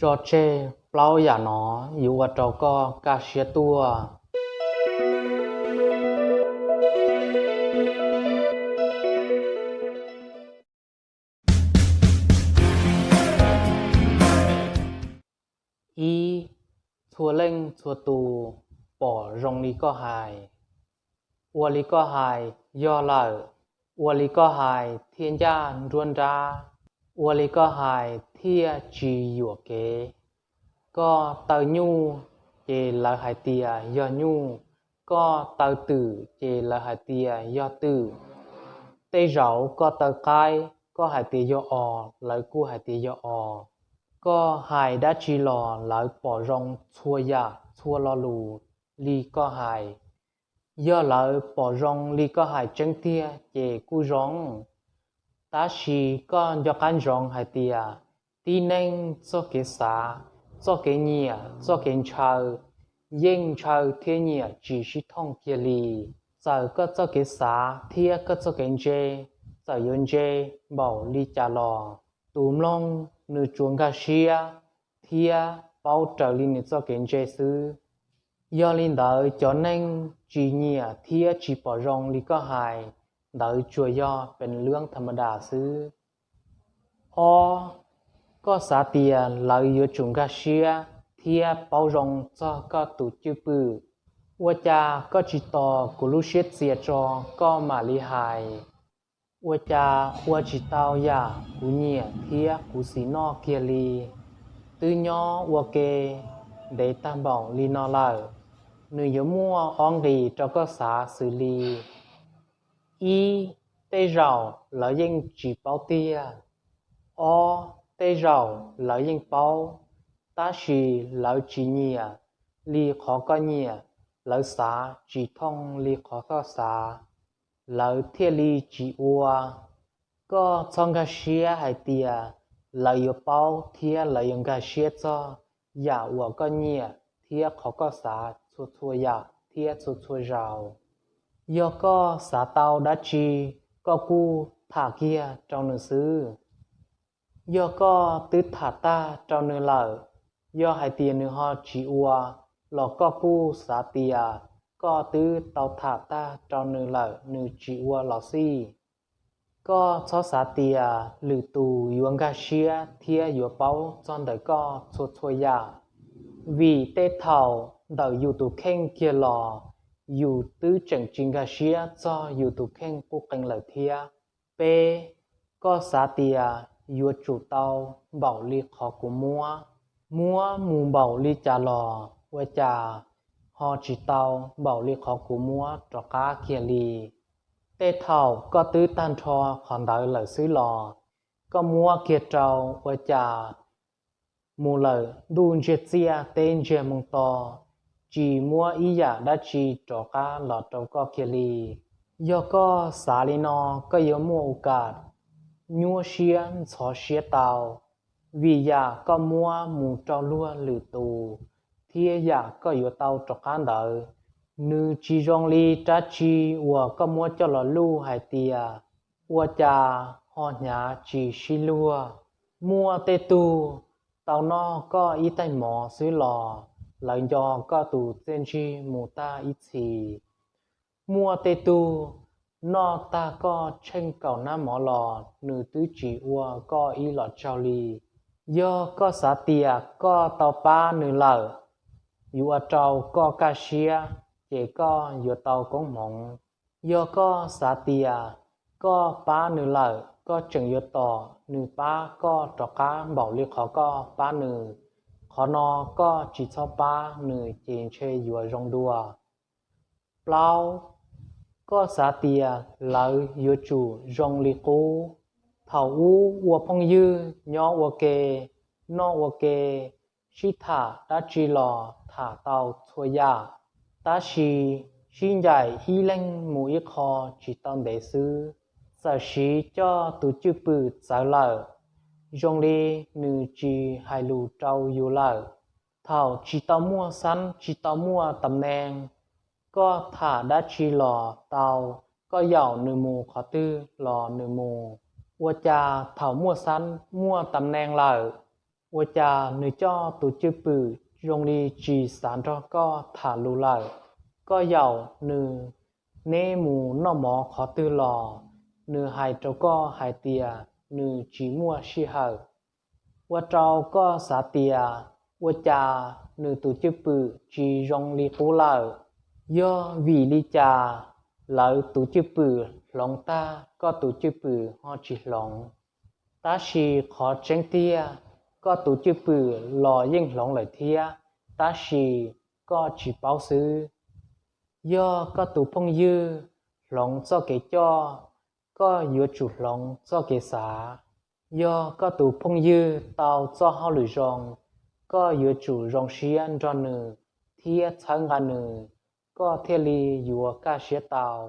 Tso tseg plaub yam no yuav ua rau koj kaj siab tuaj. Ib, txhua leej txhua tus pom zoo li koj hais. Ua li koj hais yog lawm, ua li koj hais thiaj ncaj nruab nrab, ua li koj hais thiaj tsis yuam kev. Koj taw nyuj ces lawv hais tias yog nyuj, koj taw twm ces lawv hais tias yog twm. Tej zaum koj taw qaib, koj hais tias yog os, lawv kuj hais tias yog os. Koj hais dab tsi los lawv pom zoo txhua yam txhua lo lus li koj hais. Yog lawv pom zoo li koj hais tseeb tiag ces kuj zoo. Tab sis koj nco qab ntsoov hais tias tib neeg txoj kev xav, txoj kev nyiam, txoj kev ntshaw yeej ntshaw thiab nyiam tsis sib thooj kiag li. Txawm koj txoj kev xav thiab koj txoj kev ntse txawm yuav ntse npaum li cas los, tus mloog nws tsuas nkag siab thiab paub raws li nws txoj kev ntse xwb. Yog li ntawd cov neeg tsis nyiam thiab tsis pom zoo li koj hais ntawd tsuas yog pes lwb tham ma das xwb. Ob, koj xav tias lawv yuav tsum nkag siab thiab paub zoo txog koj tus cwj pwm. Ua cas koj tsis tos kuv lub siab txias tso koj mam li hais? Ua cas ua tsis tau yam kuv nyiam thiab kuv xis noj kiag li? Twb nyob ua ke ntev tag npaum li no lawm, nws yuav muaj ob nqis rau koj xav xws li: ib, tej zaum lawv yeej tsis paub tiag. Ob, tej zaum lawv yeej paub, tab sis lawv tsis nyiam li qhov koj nyiam, lawv xav tsis thooj li qhov koj xav, lawv thiaj li tsis ua. Koj txhob nkag siab hais tias lawv yuav paub thiab lawv yuav nkag siab txog yam uas koj nyiam thiab qhov koj xav txhua txhua yam thiab txhua txhua zaus. Yog koj xav tau dab tsi, koj kuj tham kiag rau nws xwb. Yog koj twb tham tag rau nws lawm, yog hais tias nws ho tsis ua los koj kuj xav tias koj twb tau tham tag rau nws lawm nws tsis ua los xij. Koj txhob xav tias lwm tus yuav nkag siab thiab yuav paub txog ntawm koj txhua txhua yam, vim tej thaum ntawm yus tus kheej kiag los yus twb tseem tsis nkag siab txog yus tus kheej quj qees lawm thiab. Peb, koj xav tias yuav tsum tau npaum li qhov kuv muab, muab mus npaum li cas los ua cas ho tsis tau npaum li qhov kuv muab rov qab kiag li. Tej thaum koj twb tag nrho qhov ntawd lawm xwb los koj muab kiag rau ua cas mus lawm ntuj ntsiag txiaj teb ntsiag moo to, tsis muab ib yam dab tsi rov qab los rau koj kiag li. Yog koj xav li no, koj yuav muaj u kam nyuaj siab ntxhov siab tau, vim yam koj muab mus rau luag lwm tus thiab yam koj yuav tau rov qab ntawd, nws tsis zoo li dab tsi uas koj muab coj los luj hais tias ua cas ho hnyav tsis sib luag. Muaj tej tug tau noj koj ib tais mov xwb los lawv nco koj tus txiaj ntsig mus tag ib txhis. Muaj tej tug noj tag koj tsheej kaum nab mov los nws twb tsis ua koj ib los tsaug li. Yog koj xav tias koj tau pab nws lawm, yuav ua rau koj kaj siab, ces koj yuav tau koob hmoov. Yog koj xav tias koj pab nws lawm, koj tseem yuav tos nws pab koj rov qab npaum li qhov koj pab nws, qhov no koj tsis txhob pab nws ces ntshe yuav zoo dua. Plaub, koj xav tias lawv yuav tsum zoo li qub. Thaum ub ua phooj ywg nyob ua ke, noj ua ke, sib tham dab tsi los tham tau txhua yam. Tab sis sib ncaim ib leeg mus ib qho tsis tau ntev xwb, txawm siv coj tus cwj pwm txawv lawm, zoo li nws tsis hais lus rau yus lawm. Thaum tsis tau muaj xab tsis tau muaj tam neeg, koj tham dab tsi los tau, koj yaum nws mus qhov twg los nws mus. Ua cas thaum muaj xab muaj tam neeg lawm, Ua cas nws coj tus cwj pwm zoo li tsis xav nrog koj tham lus lawm? Koj yaum nws, neb mus noj mov qhov twg los nws hais rau koj hais tias nws tsis muaj sij hawm. Ua rau koj xav tias ua cas nws tus cwj pwm tsis zoo li qub lawm. Yog vim li cas lawv tus cwj pwm hloov tag koj tus cwj pwm ho tsis hloov? Tab sis qhov tseeb tiag, koj tus cwj pwm los yeej hloov lawm thiab, tab sis koj tsis paub xwb. Yog koj tus phooj ywg hloov txoj kev coj, koj yuav tsum hloov txoj kev xav. Yog koj tus phooj ywg tau txoj hauj lwm zoo, koj yuav tsum zoo siab nrog nws thiab txhawb nqa nws, koj thiaj li yuav kaj siab tau.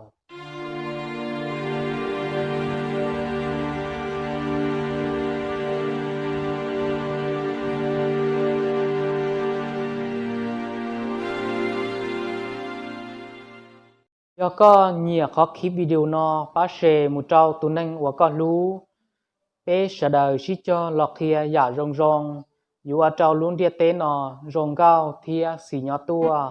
Yog koj nyiam qhov clip video no, pab share mus rau tus neeg uas koj hlub. Peb sawv daws sib cog los qhia yam zoo zoo, yuav ua rau lub ntiaj teb no zoo nkauj thiab xis nyob tuaj.